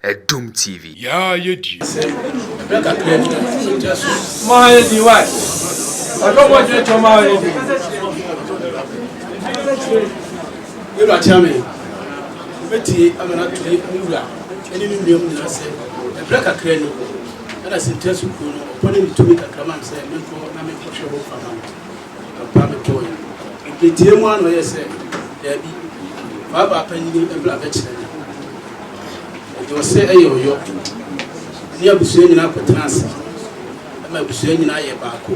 Adum TV. Yaa yɛ die. Sɛ ɛberɛ kakra bi na ɛgya so. Maa yɛ di wae. Ɔdɔ bɔ gyina kyɛ maa yɛ di. Yɛwura Kyeame, wobɛtie ama no ato ne wura ne ne nua mu nyinaa sɛ ɛberɛ kakra ni ɛna Sentɛ so kuo no ɔpɔ ne ne tumi kakra ma me sɛ menkɔ na menkɔhwɛ hɔ mfa ma no. Ampa mekɔɔe. Mepɛtie mu ara na ɔyɛɛ sɛ daabi, Baabaa panyini bra bɛkyerɛ me. Ɛde ɔsɛ ɛyɛ ɔyɔ. Ne abusua nyinaa kɔtena ase ma abusua nyinaa yɛ baako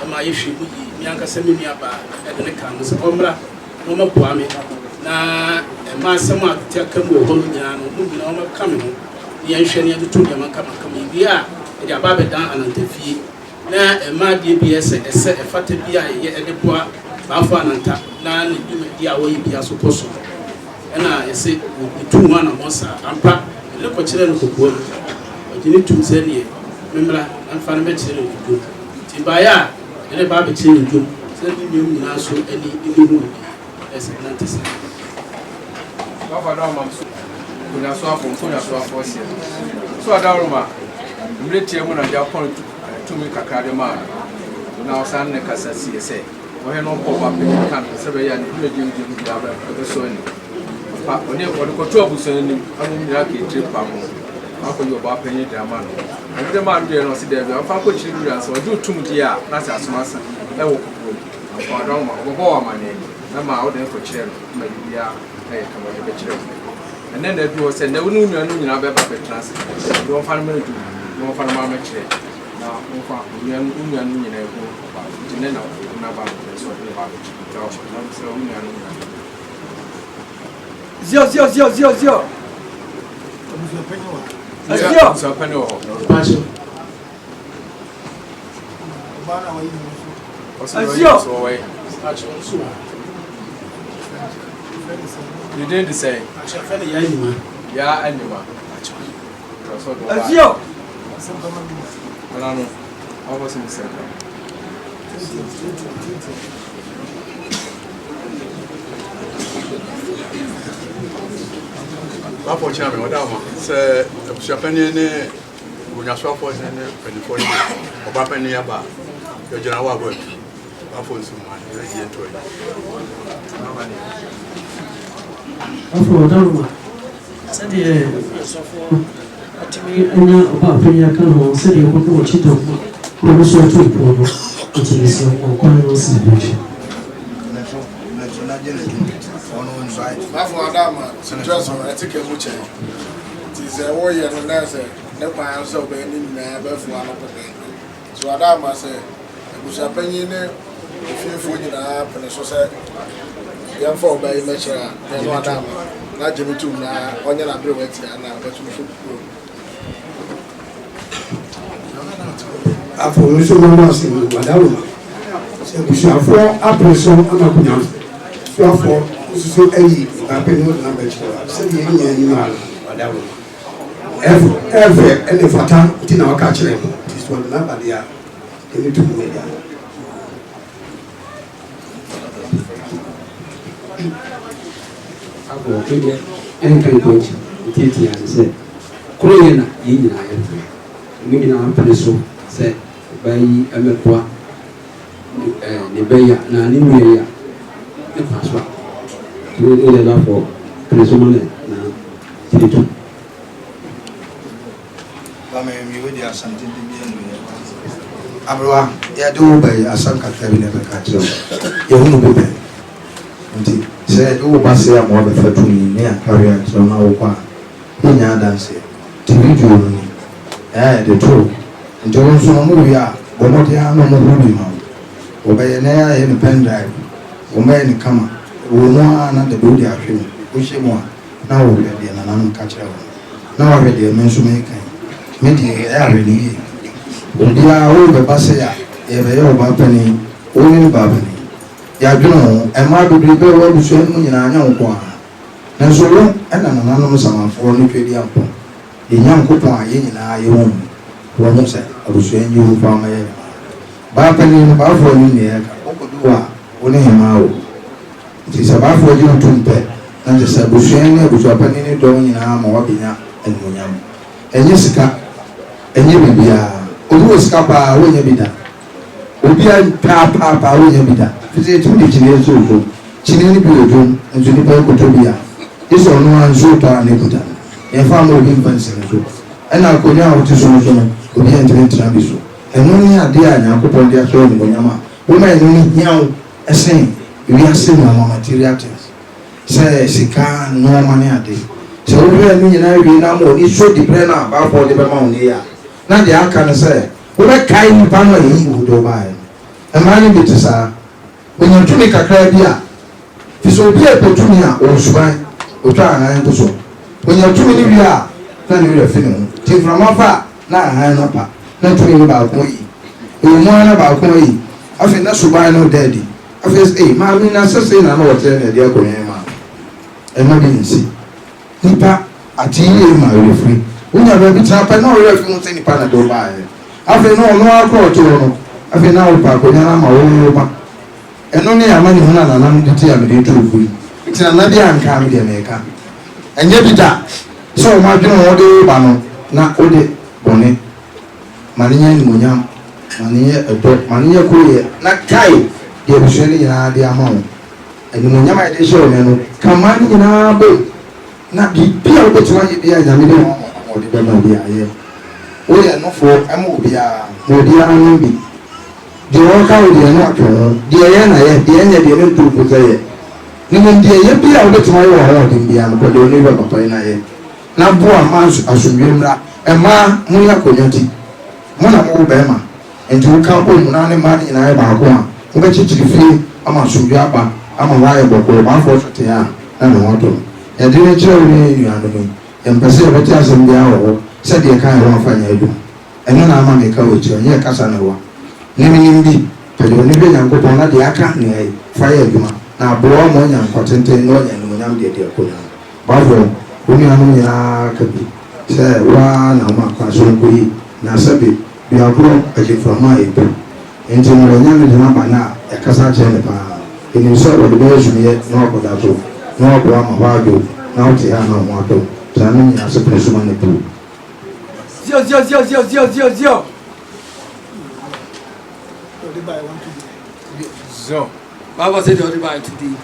ma yɛhwɛ mu yie. Me ankasa me nua baa ɛde ne kaa ho sɛ ɔmmra na ɔmmɛboa me na ɛma asɛm a tete aka mu wɔ hɔ no nyinaa no, mo nyinaa ɔmmɛka me ho na yɛnhwɛ na yɛntoto nneɛma nkamakama. Yɛwie a, yɛde aba abɛdan anantafie. Na ɛma adeɛ bi a ɛsɛ, ɛsɛ, ɛfata bi a yɛyɛ de boa Baafo Ananta na ne dwumadi a ɔyɛ biara so kɔ so. Ɛna yɛse wɔtuu ho anammɔn saa. Ampa, yɛde no kɔkyerɛɛ no kokoam. Ɔgye no toom sɛ ɛneɛ memmra na mfa no mmɛkyerɛ no ne dwom. Nti mebaeɛ a, yɛde no ba abɛkyerɛ ne dwom sɛ ne nuanom nyinaa nso ani nni ho bi. Ɛsɛ nante saa. Wafa dɛ ɔma so nkonyasoafo nkonyasoafo seɛ no so adaworoma mmerɛ tia mu na Japan tumi kakra de maa no na ɔsan ne kasa sie sɛ ɔhwɛ no ɔbɔ ɔba panyin ka no sɛ bɛyɛ a ne dwumadie mu gyem biara bɛsɔ ani pa ɔne ɔde kɔto abusua anim ama mu nyinaa ka etire pa ho akɔyɛ ɔba panyin de ama no ɔde de maa no deɛ no ɔse daabi ɔmfa nkɔkyerɛ wura sɛ ɔgye otum deɛ a na sɛ asoma asa ɛwɔ kokoam. Ampa ɔdɔ ma ɔbɛbɔ wo amanneɛ na ma wode no kɔkyerɛ no ma biribiara ayɛ kama ɔde bɛkyerɛ wo. Ɛnnɛ na adu hɔ sɛ nnɛ wo ne wo nuanom nyinaa bɛba abɛtena ase. Enti wɔmfa no mmra dwom na wɔmfa no mmra mmɛkyerɛ na wɔmfa onua wo nuanom nyinaa nhu ɔba no. Enti nnɛ na ɔde no aba no sɛ ɔde no ba abɛkyerɛ. Enti ɔkɔ na mesrɛ wo nuanom nyinaa. Zio zio zio zio zio. Zio. Abusuapanyin wɔ hɔ. Ne din de sɛn? Yaa Anima. Azio. Nana no, ɔbɔ so sɛ ka. Bafo kyerɛ me ɔda ma sɛ abusuapanin ne Onyasoafoɔ hene ne mpanimfoɔ no de ɔba panin aba a, yɛgyina hɔ abɔ atu. Bafo nso ma yɛbɛgye yɛn toɔ yi. Bafo Ɔdaroma, sɛdeɛ Onyasoafoɔ atumi anya ɔba panin aka ne ho sɛdeɛ ɔbɛbɔ wɔn kyidɔm ma kuro no so atu mpɔn no, nti mesrɛ wo ma kwan no nsi biribi. Bafo Ɔdaroma, sɛ ɛte ka mu kyɛn. Nti sɛ woyɛ no na sɛ ne kwan sɛ wobɛyɛ ne nyinaa bɛfoa no pɛpɛɛpɛ. So ada ama sɛ abusuapanyin ne ofiefoɔ nyinaa pene so sɛ yɛmfa ɔbaa yi mmɛkyerɛ a, na ɛno ada ama na gye no tom na ɔnyɛ n'aberewa atia na ɔbɛto so kurom. Afei nso mɛma asɛm no wadawoma sɛ abusuafoɔ apere so ama kunyasoafoɔ nso so ayi ɔbaapanin no de no abɛkyerɛ wa sɛdeɛ yɛn nyinaa nim ara no wadawoma ɛfɛ ɛne fata nti na waka kyerɛ no nti sɛ ɔde n'aba deɛ a ɛne tum ne deɛ. Afɔ ɛdeɛ ɛnka nkɔnkyi ntiatia ne sɛ koro yɛ na yɛn nyinaa yɛpɛ mo nyinaa pene so sɛ ɔbaa yi mmɛboa ne ba yi a anaa ne nua yi a ne kwan so a nti wo deɛ bɛafɔ pene so ma no na tiri tu. Aberewa, yɛde wo ba yi, asɛm kakra bi na ɛbɛka akyerɛ wo. Yɛhunu bi pɛn. Nti sɛ yɛde wo ba sei ama woabɛfa tumi ne akawe akyerɛ wo na wokɔ a, yɛnnya adanseɛ. Nti video no ni, ɛɛ yɛde to wo. Nti wo nso no wɔwie a, bɔ mmɔden ara na wɔhoro bi ma wo. Wɔbɛyɛ na yɛayɛ no pen drive, wɔbɛyɛ no kama. Ɛwɔ mu ara na dabi wode ahwɛ mu. Wohyɛ mu a, na wohwɛ deɛ nananom ka kyerɛ wo no. Na wahwɛ deɛ me nso meka yi. Me deɛ ɛyɛ ahwɛ no yie. Obiara worebɛba sei a, yɛrebɛyɛ wo baa panin, wo ne ne baa panin. Yɛadwene wo ho. Mmaa bebrebe a ɛwɔ abusua no mu nyinaa, nyɛ wo nko ara. Nanso wo na nananom nsamanfoɔ ne Tweaduampɔn, yɛn Nyankopɔn a yɛn nyinaa yɛwɔ mu, wahu sɛ abusua nyi wo mfa mmɛyɛ hemaa. Baa panin no, baafoɔ nim deɛ yɛreka. Wokɔdu hɔ a, wo ne hemaa wɔ mu. Nti sɛ baafoɔ gye wo tom pɛ, na kyerɛ sɛ abusua yi ne abusuapanin ne dɔm nyinaa ma woabɛnya. animuonyam. Ɛnyɛ sika, ɛnyɛ biribiara. Obi wɔ sika paa, wonnya bi da. Obi a paa paa paa, wonnya bi da. Firi sɛ yɛtumi de kyiniiɛ nso wɔ dwom. Kyiniiɛ no bi wɔ dwom, nso nnipa rekɔtɔ bi a, gye sɛ ɔno ara nsuo tɔ a na ɛkuta no. Yɛmfa mma obi mfa nsi ne so. Ɛna akonnwa a wote so no so no, obiara ntumi ntena bi so. Ɛno ne adeɛ a Nyankopɔn de ahyɛ wo animuonyam a woma ɛno no hia wo sen wiase nnoɔma, material things, sɛ sika, nnoɔma ne ade. Sɛ wohwɛ ɛno nyinaa wie na ama w'ani sɔ diberɛ no a Baafoɔ de bɛma wo nnɛ yi a, na deɛ aka ne sɛ wobɛkae nipa no a yɛyii wo de wo baeɛ no. Mmaa no bi te saa. Onya tumi kakraa bi a, fi sɛ obi a ɛpɛ tumi a, ɔwɔ suban, ɔtwa ahan to so. Onya tumi no wie a, na ne werɛ afi ne ho. Nti mframa fa a, na ahan no apa, na tumi no baako ayi. Ɛwɔ mu ara na baako ayi. Afei na suban no reda adi. Afei sɛ, ei, maame na sɛ sei na na ɔteɛ na ɛde akonnwa yi maa no. Ɛmma bi nsi. Nnipa ate yiye ma awerɛfiri. Wonya baabi tena pɛ na ɔwerɛ afi ho sɛ nipa na ɛde wo baeɛ. Afei na ɔno ara koraa ɔte hɔ no, afei na wopɛ akonnwa no ama wo ba. Ɛno ne amanehunu a nananom de te a mede retu wo fo yi. Nti nana bi anka a me deɛ meka. Ɛnyɛ bi da sɛ wɔn adwene ho wode wo ba no na wode bɔne. Ma no nyɛ animuonyam, ma no nyɛ ɛdɔ, ma no nyɛ koroyɛ na kae deɛ abusua no nyinaa de ama wo. Animuonyam a yɛde rehyɛ wo nnɛ no, ka mmaa no nyinaa bom na biribi a wobɛtumi ayɛ biara a Nyame de ho ahoɔden bɛma wo biara yɛ. Woyɛ nofoɔ ma obiara, ma obiara nom bi. Deɛ ɔreka wo deɛ no atwe wo ho, deɛ ɛyɛ na yɛ, deɛ ɛnyɛ deɛ no nto wo bo sɛ yɛ. Na mmom deɛ ɛyɛ biara a wobɛtumi ayɛ wɔ ahoɔden biara no, kɔ deɛ ɔne wura papa yi na yɛ. Na boa ma asomdwoeɛ mmra. Mmaa, monyɛ akonnwa ti. Mo na mowo barima. Enti woka bom na ne mmaa no nyinaa yɛ baako a, mobɛkyekyere fie ama asomdwoe aba ama hɔ ayɛ bɔkɔɔ. Ɔbaafoɔ so te a, na ne ho atɔ no. Yɛde rekyerɛ wo ne yɛn nuanom yi, yɛmpɛ sɛ yɛbɛte asɛm biara wɔ hɔ sɛ deɛ ɛka yɛn ho amfa nyɛ adwuma. Ɛno na ama meka wɔ akyire, ɛnyɛ kasa na ɛwa. Ne menim bi, pɛ deɛ ɔne hwɛ Nyankopɔn na deɛ aka ne ayɛ, fa yɛ adwuma, na aboa wo ma woanya nkwa tenten na woanya animuonyam deɛ de akɔ Nyame. Ɔbaafoɔ, wo nuanom nyinaa ka bi sɛ wo ara na woma kwan sɛ wɔnkɔyi, na sɛbe Dua korɔ agye mframa a ɛpu. Enti no wanya ne de no aba no a, yɛakasa akyerɛ no paa. Yɛnim sɛ wɔde bɛyɛ sumiiɛ na wakɔda so, na waboa ama hɔ adwo, na wote ha a na wo ho atɔ wo. Saa no nyinaa ase pene so ma no pu. Zio zio zio zio zio zio zio. Zio. Bible sɛ deɛ ɔde baeɛ today.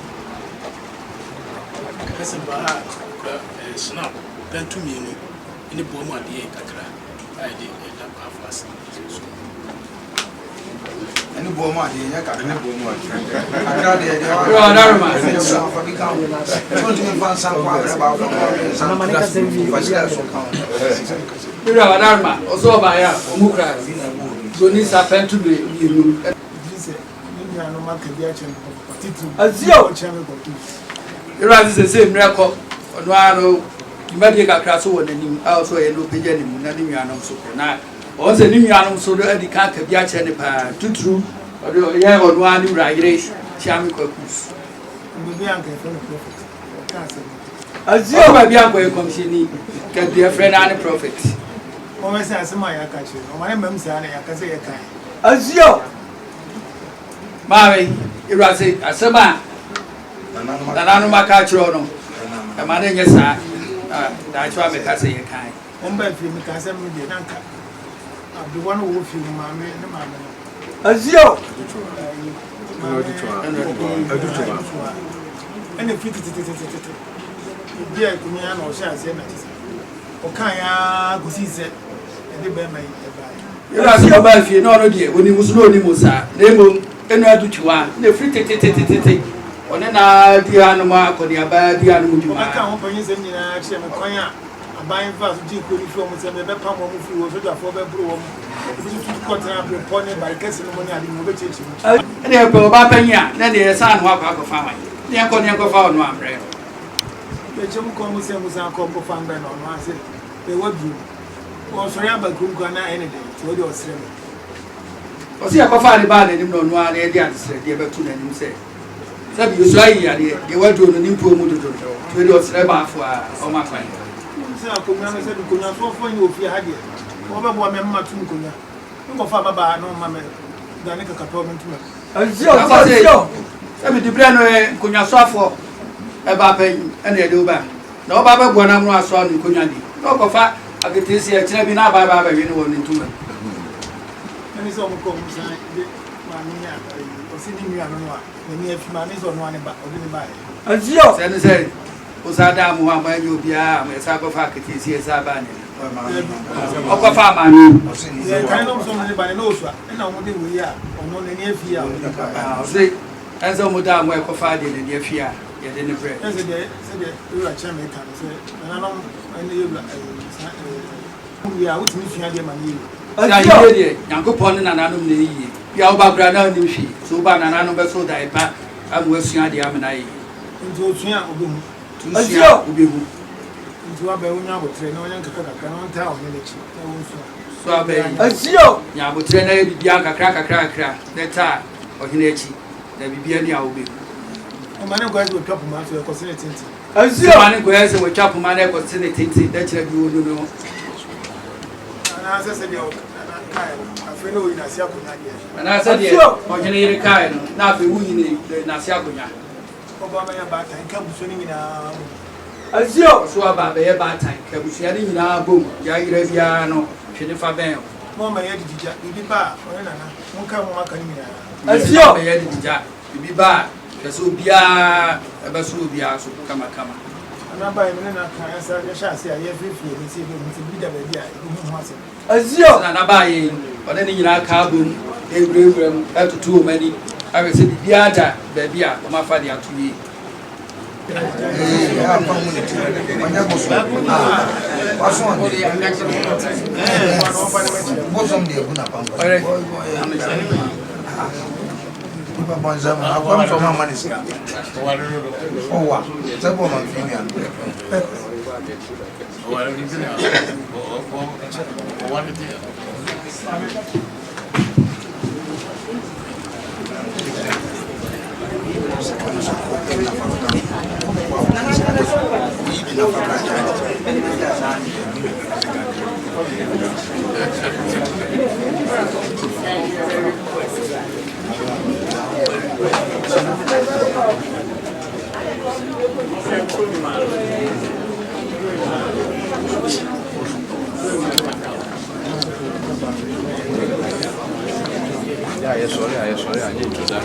Ɛsɛ baa kura snap pɛntu mmienu ne boɔ mu adeɛ kakra. a yɛde da paafo ase so. Ɛne boɔ mu adeɛ nyɛ kakra. Ɛne boɔ mu adeɛ. Kakra deɛ deɛ wa. Yɛ ɔdarima. Fa bi ka ho. Sɛ ɔntumi nfa nsa nkɔ abrɛ baako na ɔde nsa fa sika so ka ho. Yɛ ɔdarima ɔsɛ ɔbaeɛ a ɔmu kura broni sa pɛnto mmienu. Azio! Ewuradze sesei mmerɛ kɔ, ɔno ara no dwumadie kakra so wɔ n'anim a ɔsɛ ɔyɛ na ɔpagya ne mu na ne nuanom so kɔ na ɔwɔ sɛ ne nuanom so no adi kan aka bi akyerɛ ne paa tuturu ɔde ɔyɛ ɔno ara ne wura yere Kyeame Kwakus. Azio! Ɔkɔ baabi ankɔyɛ kɔmhyɛni ka deɛ frɛ no ara ne prophet. Wɔn sɛ asɛm a yɛaka kyerɛ no, ɔma ne mmam saa na yɛaka sɛ yɛkae. Azio! Maame, Ewuradze, asɛm a nananom aka akyerɛ wo no, mma no nnyɛ saa, na daakye wɔammɛka sɛ yɛkae. Wɔn baa fie, mekaa sɛ me deɛ na anka aberewa no wɔ fie no maame ne maame no. Azio! Ɛna fi tetetetete ebi a ɛkumi na ɔhyɛ aseɛ na kyesɛ ɔkaa ya kɔsii sɛ ɛde bɛrima yi ɛbaeɛ. Yɛwura sɛ ɔbaa fie na ɔno deɛ ɔnim so na ɔnim saa na mmom ɛnu adu tiwa na ɛfiri tetetetete ɔne na di hanom akɔneaba di hanom dwuma. Ɔbɛka ho panyinsɛm nyinaa kyerɛ me kwan a aban faa so gyee kuro no firi wɔn nsam, yɛbɛpam wɔn firi hɔ, sogyafoɔ bɛboro wɔn, ebi nso tutu kɔtena aberepɔ ne bare kɛse no mu ne ade nyinaa, ɔbɛkyerɛkyerɛ mu kyerɛ. Ɛne yɛpɛ ɔbaa panyin a na ɛne yɛsan ne ho akɔ akɔfa hwan ne yɛnkɔ ne yɛnkɔfa ɔno ammerɛ no. Yɛkyɛ mu kɔn mu sɛ mu san kɔ nkɔfa mbrɛ no ɔno ase yɛwɔ bio. Ɔsɔre aba kurom koraa na ayɛ ne dɛn nti ɔde ɔsrɛ me. Ɔse yɛkɔfaa ne baa n'anim na ɔno ara na yɛde adesrɛdeɛ bɛto n'anim sɛ sɛbi yɛsua ayi yadeɛ deɛ waduro no ne mpuo mu dodo no nti wei deɛ ɔsrɛ baafo a ɔma kwan. Wonim sɛ akonnwa no sɛbi nkonnwasoɔfoɔ nyɛ ofie ha deɛ wɔbɛboa me ama mato nkonnwa menkɔfa ababaa na ɔmma me dane kakapɛw me ntoma mu. Ɔse sɛbi diberɛ no yɛ nkonnwasoafoɔ ɛbaa panyin ɛna yɛde wo ba na ɔba bɛboa no amono asoa no nkonnwa deɛ. Na ɔkɔfa aketeesia akyina bi na aba aba abɛwe no wɔ ne ntoma mu. Ɛne sɛ ɔmo kɔ ɔmo san de maame ne ayi ɔsi ne nua no no a n'ani afi maame sɛ ɔno ne ba ɔde ne ba yɛ. Azio! Sɛ ne sɛ wosan daa mo hɔ a moanyɛ obiara a ɛsan kɔfa aketeesia san baa ne ɔkɔfa maame. Yɛ kan na ɔmo sɛ ɔmo ne ba ne na osua ɛna ɔmo de wei a ɔno n'ani afi a ɔde ne ba yɛ. Ɔse ɛnsɛ ɔmo daa mo a ɛkɔfa deɛ n'ani afi a yɛde ne brɛ. Ɛsɛ deɛ sɛdeɛ ewura kyɛn mi ka no sɛ nananom ɛne ewura ɛɛ san ɛɛ wie a wotumi sua adeɛ ma ne yie. Sɛ ayie deɛ Nyankopɔn ne nananom na ɛyie. Bia woba koraa na wonnim hwee. So woba nananom bɛso dae pa ama woasua adeɛ amena ayɛ yie. Nti osua a obehu. Nti wosua a wobehu. Nti waba yi wonya aboterɛ na ɔnyɛ nkakra kakra na ɔntaa ɔhene no akyi na ɔnsua. So aba yi nya aboterɛ na yɛ biribiara nkakra nkakra nkakra na taa ɔhene akyi na biribiara ni a wobehu. Ɔma ne nkɔyɛ sɛ watwa poma nso ɛkɔse ne tenten. Ɔma ne nkɔyɛ sɛ watwa poma na ɛkɔse ne tenten na kyerɛ bi onu no. Anaasɛ sɛdeɛ ɔnana kaeɛ no, afei na ɔyi n'ase akonnwa deɛ. Anaasɛ deɛ ɔhene yere kaeɛ no, na afei woyi n'ase akonnwa. Ɔba bɛyɛ baatan ka abusua no nyinaa bom. Ɔso aba abɛyɛ baatan ka abusua no nyinaa bom, deɛ ayera biara no, twe ne fa bɛn wo. Mo mmɛyɛ adidigya, biribi ba a, ɔne nana, monkae mo aka no nyinaa. Mo mmɛyɛ adidigya, biribi ba a, hwɛ sɛ obiara bɛso obiara so kamakama. Nana bae, me ne no aka, yɛasa, yɛhyɛ ase a, yɛrefeefee ani sɛ yɛbɛhu sɛ biribi da baabi a yɛbɛhu ho asɛm. Sɛ Nana baeɛ yi, ɔne ne nyinaa ka abom rewurawura mu retoto wɔn ani ahwɛ sɛ biribiara da baabi a wɔafa de ato yie. Yɛsɔre a yɛsɔre a gye nto da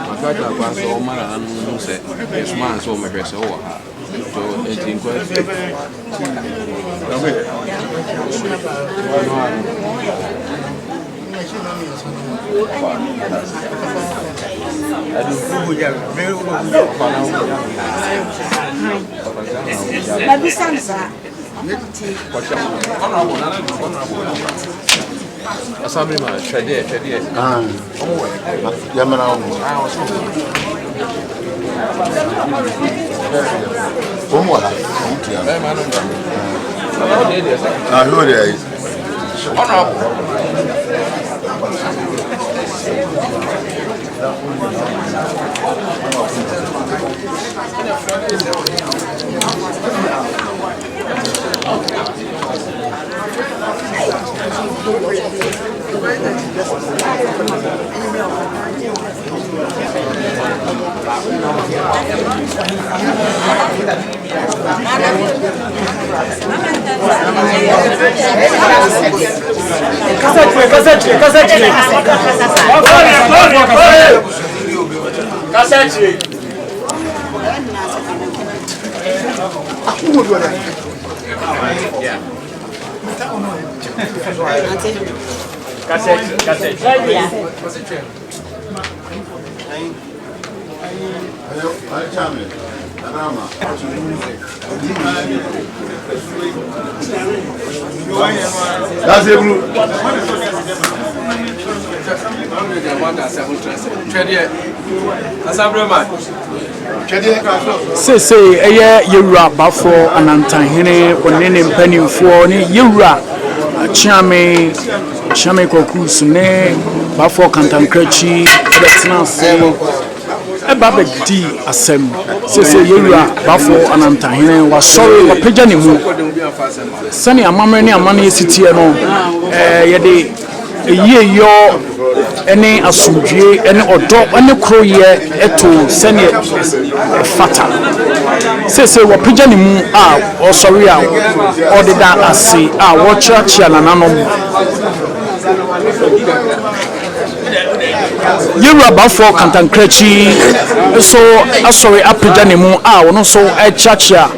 makrata akwa sɛ ɔma na ano hu sɛ yɛsoma ansa ɔmɛhwɛ sɛ wowɔ ha so nti nkɔ Mabisa no saa. Assemblyman, twɛdeɛ twɛdeɛ. Yɛmena wo. Wɔn wɔ ha. Wɔn tua. Na hwɛ deɛ ayi. Honorable. Kasa kyerɛ, kasa kyerɛ, kasa kyerɛ. Kasa kyerɛ. Kasa kyerɛ, kasa kyerɛ. That's it, blue. Seesei ɛyɛ Yɛwura Bafoɔ Anantanhene, ɔne ne mpanimfoɔ ne Yɛwura Kyeame, Kyeame Kwaku ne Bafoɔ Kantankrakyi bɛtena ase ɛba bɛdi asɛm. Seesei Yɛwura Bafoɔ Anantahene wasɔre, wapagya ne mu. Sɛnea amammerɛ ne amanneɛ si teɛ no, yɛde. Yieyɔ ne asomdwoe ne ɔdɔ ne koroyɛ to sɛdeɛ ɛfata. Seesei wapagya ne mu a ɔresɔre a ɔrededa ase a wɔrekyeakyea nananom. Yɛwura Bafoɔ Kantankrakyi nso asɔre apagya ne mu a ɔno nso rekyeakyea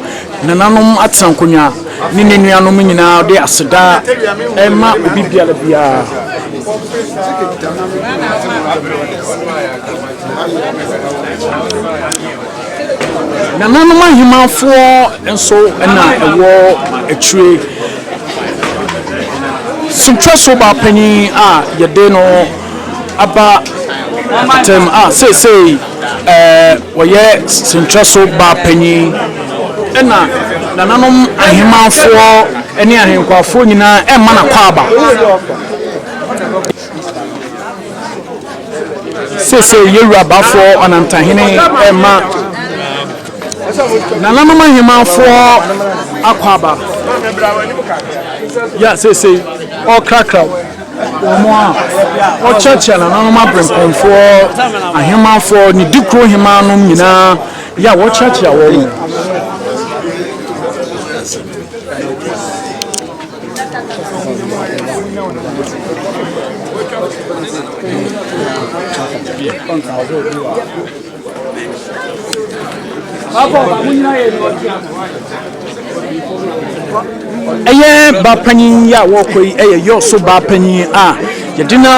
Nananom atena nkonnwa ne ne nuanom nyinaa de aseda rema obi biara biara. Nananom ahemmanfoɔ nso na ɛwɔ akyire. Sintwerɛso baa panin a yɛde no aba mpɔtam a seesei wɔyɛ sentwerɛso baa panyin, ɛna nananom ahemanfoɔ ne ahenkwafoɔ nyinaa ɛmma no akwaaba. Seesei yɛwura bafoɔ ɔnantahene ɛma nananom ahemanfoɔ akwaaba. Yɛ seesei ɔrekrakra Wɔn a wɔkyeakyea nananom aberempɔnfoɔ, ahemmanfoɔ, ne dikuro hemmaa nom nyinaa yɛ a wɔkyeakyea wɔn. Ɛyɛ ba panyin yi a wɔrekɔ yi yɛ Yɔso ba panyin a yɛde no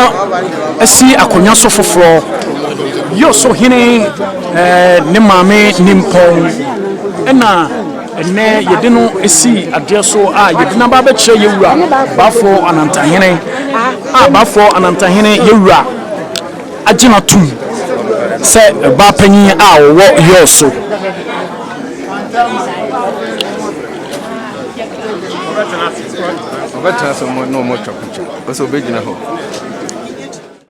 asi akonnwa so foforɔ. Yɔso hene ne maame Nimpɔn ɛna ɛnɛ yɛde no asi adeɛ so a yɛde no aba abɛkyerɛ yɛwura Bafo Anantahene a Bafo Anantahene yɛwura agye no atom sɛ ɔbaa panyin a ɔwɔ Yɔɔ so. Ɔbɛtena ase na ɔmo atwa picture. Ɔsɛ ɔbɛgyina hɔ.